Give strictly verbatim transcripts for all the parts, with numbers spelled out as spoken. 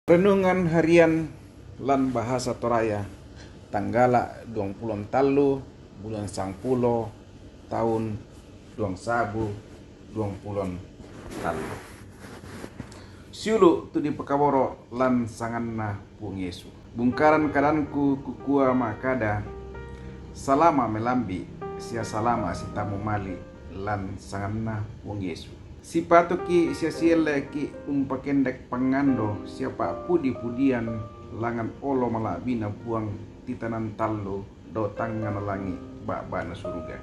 Renungan harian lan bahasa Toraya, tanggala duang pulo tallu, bulan sangpulo, taun duang sabu duang pulo tallu. Siulu' tu dipakaboro' lan sanganNa Puang Yesu. Bungkaran kadanku kukua ma'kada, salama' melambi' sia salama' sitammu mali' lan sanganNa Puang Yesu. Sipatuki' sia sielle'ki' umpakendek pangngando sia pa'pudi-pudian langngan olo mala'bi'Na Puang titanan tallu dao tangngana langi' ba'ba'na suruga.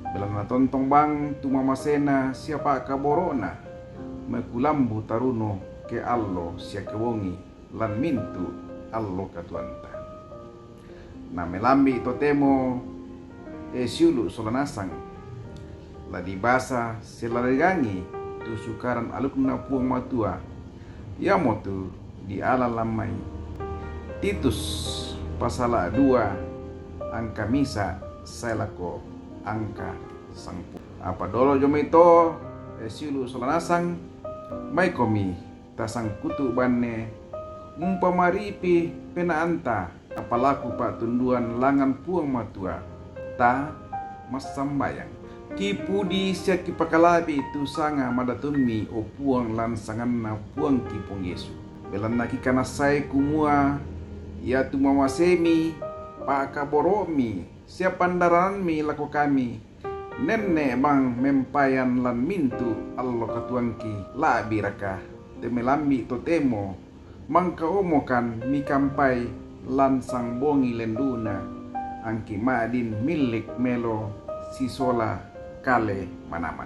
Belanna tontong bang tu mamasena sia pa'kaboro'na, makulambu taruno ke allo sia ke bongi lan mintu' allo katuoanta. Na melambi' totemo, e siulu' sola nasang, la dibasa sia la dirangi tu sukaran alukNa Puang Matua, iamotu diala lan mai Titus pasala' dua angka misa' sae lako angka sangpulo. Apa dolo jomai to, e siulu' sola nasang, maikomi tasangkutu' banne umpamaripi penaanta, napalaku pa'tunduan langngan Puang Matua, ta massambayang. Kipudi sia kipakala'bi' tu sanga madatummi, o Puang, lan sanganNa Puangki Puang Yesu. Belanna kikanassai kumua iatu mamasemi, pa'kaboro'mi, sia pandaranammi lako kami, nenne' bang mempayan lan mintu' allo katuoangki la'biraka? Te melambi' totemo, mangkaomokan mikampai lan sangbongi lendu'na, angki ma'din millik melo sisola kale manaman.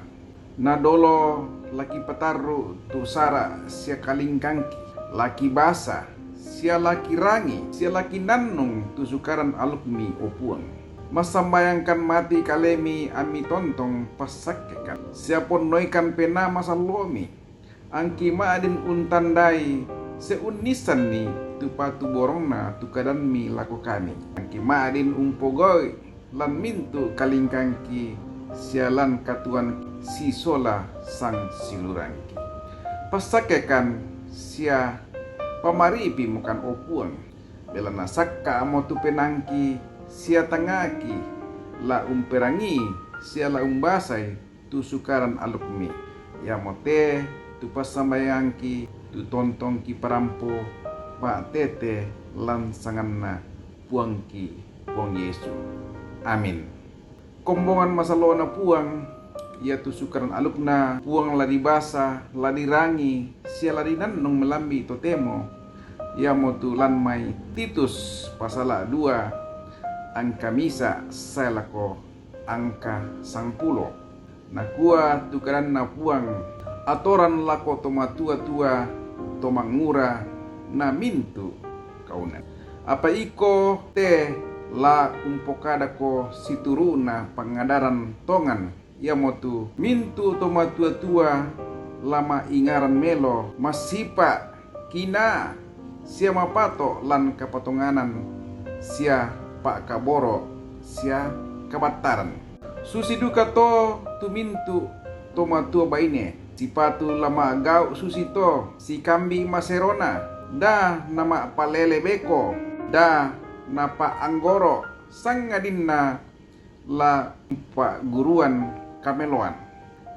Na dolo la kipatarru' tu sara' sia kalingkangki, la kibasa sia la kirangi sia la kinannung tu sukaran alukmi, o Puang. Massambayangkan mati kalemi ammi tontong passakkekan, sia ponnoikan penaa masallo'mi, angki ma'din untandai sia unnissanni tu patuborongna tu kadanmi lako kami, angki ma'din umpogau'i lan mintu' kalingkangki sia lan katuoan sisola sangsiulurangki. Passakkekan sia pamaripi'mokan, o Puang, belanna sakka'mo tu penaangki sia tangngaki, la umperangii sia la umbasai tu sukaran alukmi, iamote tu passambayangki tu tontong kiparampo pa'tete lan sanganNa Puangki Puang Yesu. Amin. Kombongan masallo'Na Puang, iatu sukaran alukNa Puang la dibasa, la dirangi, sia la dinannung melambi' totemo, iamotu lan mai Titus pasala' dua angka misa' sae lako angka sangpulo. Nakua tu kadanNa Puang, atoran lako to matua-tua, to mangura, na mintu' kaunan. Apa iko te la umpokadako situru'na pangadaran tongan, iamotu mintu' to matua-tua la ma'ingaran melo, massipa', kinaa, sia mapato' lan kapatonganan sia pa'kaboro' sia kabattaran. Susi duka to tu mintu' to matua baine, sipatu la ma'gau' susito, sikambi' maserona, da nama'palele beko, da napa'anggoro', sangadinna la umpa'guruan kameloan.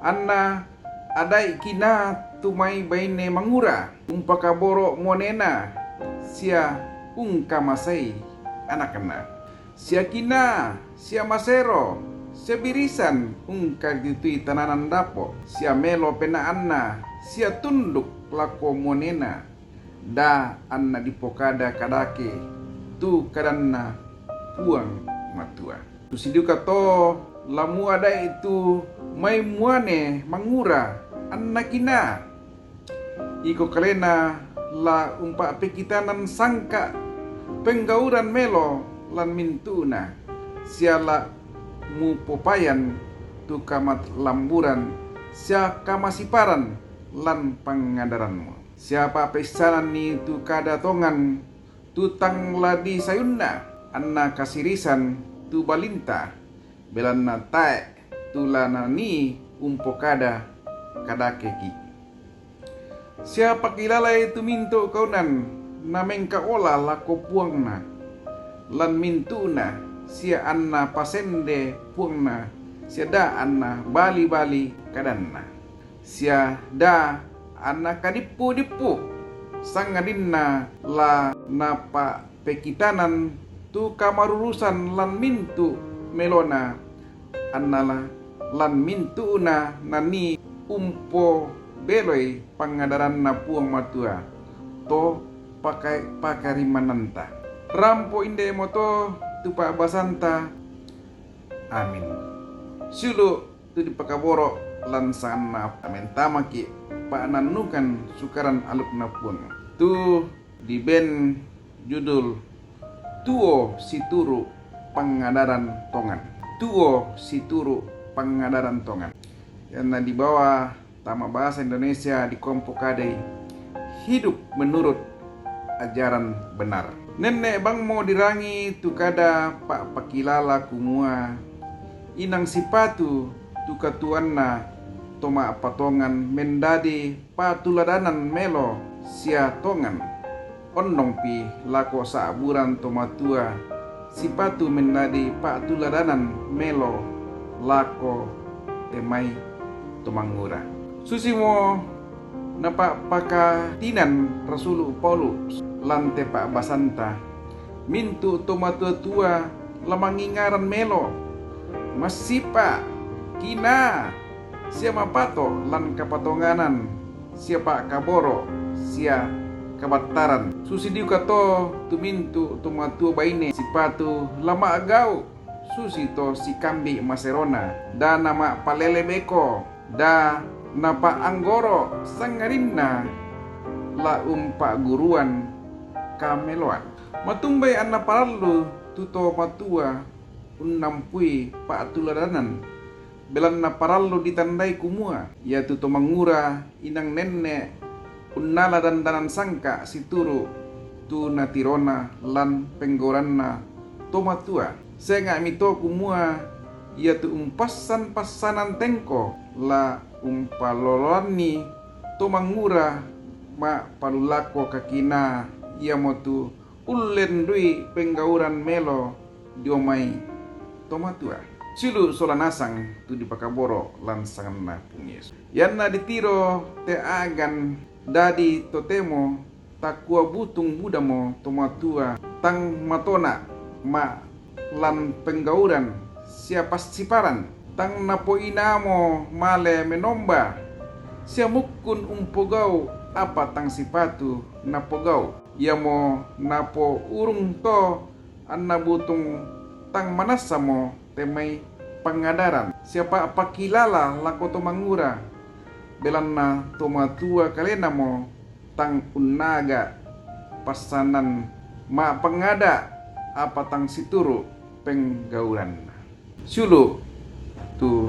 Anna ada'i kinaa tu mai baine mangura, umpakaboro' muanena, sia ungkamasei anakna. Sia kinaa, sia masero, sia birisan ungkaritutui tananan dapo', sia melo penaanna, sia tunduk lako muanena, da anna dipokada kadake tu kadanNa Puang Matua. Susi duka to la muada'i tu mai muane mangura, anna kinaa. Iko kalena la umpa'pekitanan sangka' penggauran melo lan mintu'na, sia la mupopayan tu kamalamburan sia kamasiparan lan pangadaranmu. Sia pa'peissananni tu kada tongan tu tang la disayunna, anna kasirisan tu balinta, belanna tae' tu la nanii umpokada kadakeki. Sia pakilalai tu mintu kaunan na mengkaola lako puangna, lan mintu'na sia anna pasende puangna, sia da anna bali-bali kadanna, sia da anna kadippu-dippu, sangadinna la napapekitanan tu kamarurusan lan mintu melona, anna la lan mintu'na nanii umpobeloi pangadaranna Puang Matua to paka-, pakarimananta. Rampo indemoto tu pa'basanta. Amin. Siulu' tu dipakaboro' lan sanganna, mentamaki' pa'nannukan Sukaran Alukna Puang. Tu diben judul Tuo Situru' Pangadaran Tongan. Tuo Situru' Pangadaran Tongan. Ianna dibawa tama bahasa Indonesia dikua umpokadai Hidup Menurut Ajaran Benar. Nenne' bangmo dirangi tu kada pa'pakilala kumua inang sipatu tu katuoanna to ma'patongan mendadi patuladanan melo sia tongan. Ondongpi lako sa'buran to matua, sipatu mendadi patuladanan melo lako te mai to mangura. Susimo napa'pakatinan rasulu' Paulus lan te pa'basanta, mintu' to matua-tua la mangingaran melo, massipa', kinaa, sia mapato' lan kapatonganan, sia pa'kaboro', sia kabattaran. Susi dukato tu mintu' to matua baine sipatu la ma'gau' susi to sikambi' maserona, da nama'palele beko, da napa'anggoro', sangadinna la umpa'guruan kameloan. Matumbai anna parallu tu to matua unnampui pa'tuladanan, belanna parallu ditandai kumua, iatu to mangura inang nenne' unnala dandanan sangka' situru' tu natirona lan penggauranna to matua. Senga'mi to kumua iatu umpassan-passanan tengko la umpaloloanni to mangura ma'palulako kakinaa, iamotu ullendui penggauran melo dio mai to matua. Siulu' sola nasang tu dipakaboro' lan sanganna Puang Yesu. Ianna ditiro te a'gan dadi totemo takua butung budamo to matua, tang matona ma lan penggauran sia passiparan, tang napoinamo male menomba, sia mukkun umpogau' apa tang sipatu napogau'. Iamo napourung to anna butung tang manassamo te mai pangadaran, sia pa'pakilala lako to mangura, belanna to matua kalenamo tang unnaga' passanan ma'pangada' apa tang situru' penggauranna. Siulu' tu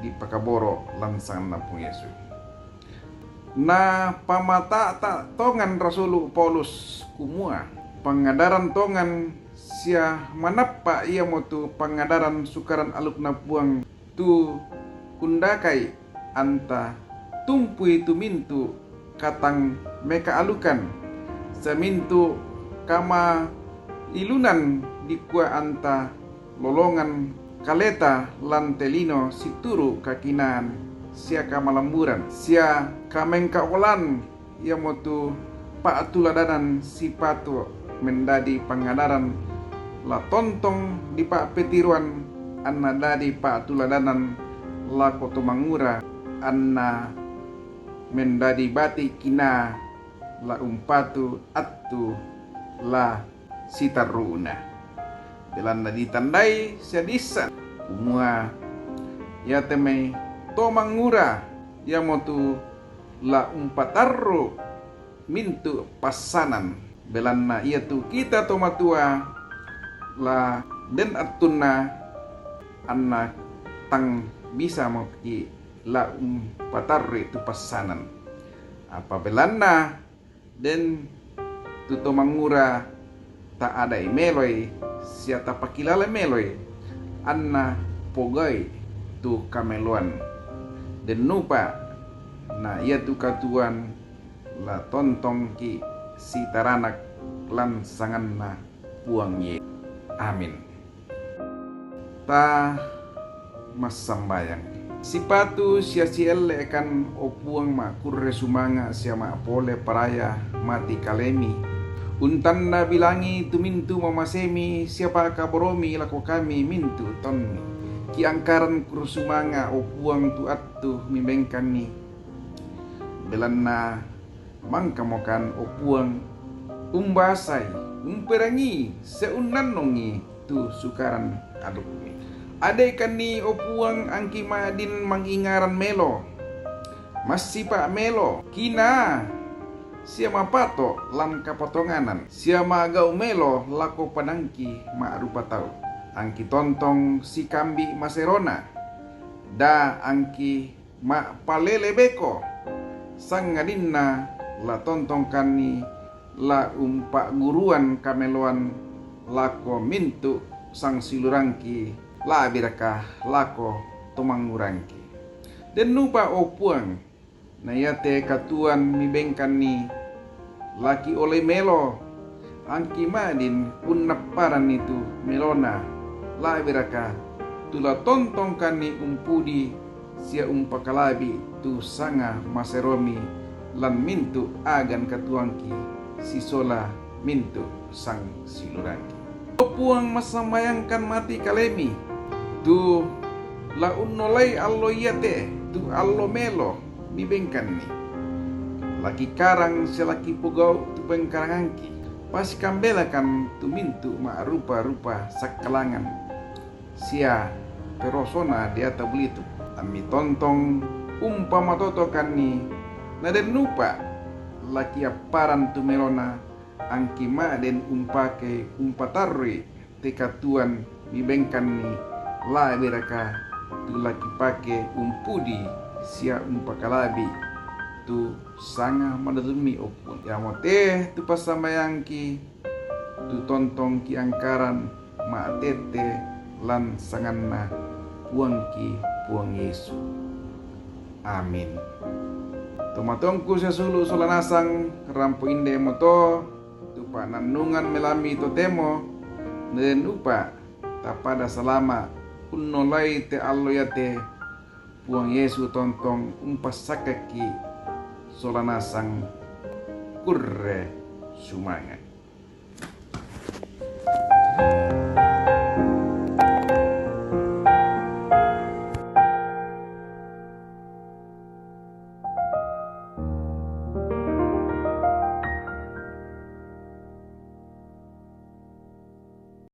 dipakaboro' lan sanganna Puang Yesu. Napamata'ta' tongan rasulu' Paulus kumua, pangadaran tongan sia manappa' iamotu pangadaran Sukaran Alukna Puang tu undakai anta tumpui tu mintu' katang meka'alukan, sia mintu' kamailunan dikua anta lolongan kaleta lan te lino situru' kakinaan sia kamalamburan sia kamengkaolan, iamotu pa'tuladanan sipatu mendadi pangadaran la tontong dipa'petiroan anna dadi pa'tuladanan lako to mangura, anna mendadi bati' kinaa la umpatu attu la sitarru'na. Belanna ditandai sia diissan kumua iate mai to mangura iamotu la umpatarru' mintu' passanan. Belanna iatu kita to matua la den attunna anna tang bisamoki' la umpatarru'i tu passanan. Apa belanna den tu to mangura ta'adai meloi sia tapakilalai meloi anna pogai tu kameloan. Dennupa na iatu katuoan la tontongki' sitaranak lan sanganNa Puang Yesu. Amin. Ta massambayang. Sipatu sia sielle'kan, o Puang, ma'kurre sumanga' sia ma'pole paraya mati kalemi. Untanna bilangi tu mintu' mamasemi sia pa'kaboromi lako kami mintu' taunni. Kiangkaran kurre sumanga', o Puang, tu attu mibengkanni. Belanna mangkamokan, o Puang, umbasai, umperangii, sia unnannungi tu sukaran alukmi. Ade'kanni, o Puang, angki ma'din mangingaran melo, massipa' melo, kinaa, sia mapato' lan kapotonganan, sia ma'gau' melo lako padangki ma'rupa tau. Angki tontong sikambi' maserona, da angki ma'palele beko, sangadinna la tontongkanni la umpa'guruan kameloan lako mintu' sangsilurangki, la'biraka lako to mangngurangki. Dennupa, o Puang, na iate katuoan mibengkanni la kiolei melo, angki ma'din unnapparanni tu melona, la'biraka tu la tontongkanni umpudi sia umpakala'bi' tu sanga maseromi lan mintu' a'gan katuoangki sisola mintu' sangsilurangki. O Puang, massambayangkan mati kalemi, tu la unnolai allo iate tu allo melo mibengkanni. La kikarang sia la kipogau' tu pengkarangangki, pasikambelakan tu mintu' ma'rupa-rupa sakkalangan sia perosona deata bulituk, ammi tontong umpamatotokanni, na dennupa la kiapparan tu melona, angki ma'din umpake umpatarrui te katuoan mibengkanni, la'biraka tu la kipake umpudi sia umpakala'bi' tu sanga madatummi, o Puang. Iamote tu passambayangki, tu tontong kiangkaran ma'tette lan sanganNa Puangki Puang Yesu. Amin. Tomatuangku sia sulu' sola nasang, rampo inde'moto tu pa'nannungan melammi totemo, na dennupa tapada salama' unnolai te allo iate. Puang Yesu tontong umpassakkaki' sola nasang, kurre sumanga'.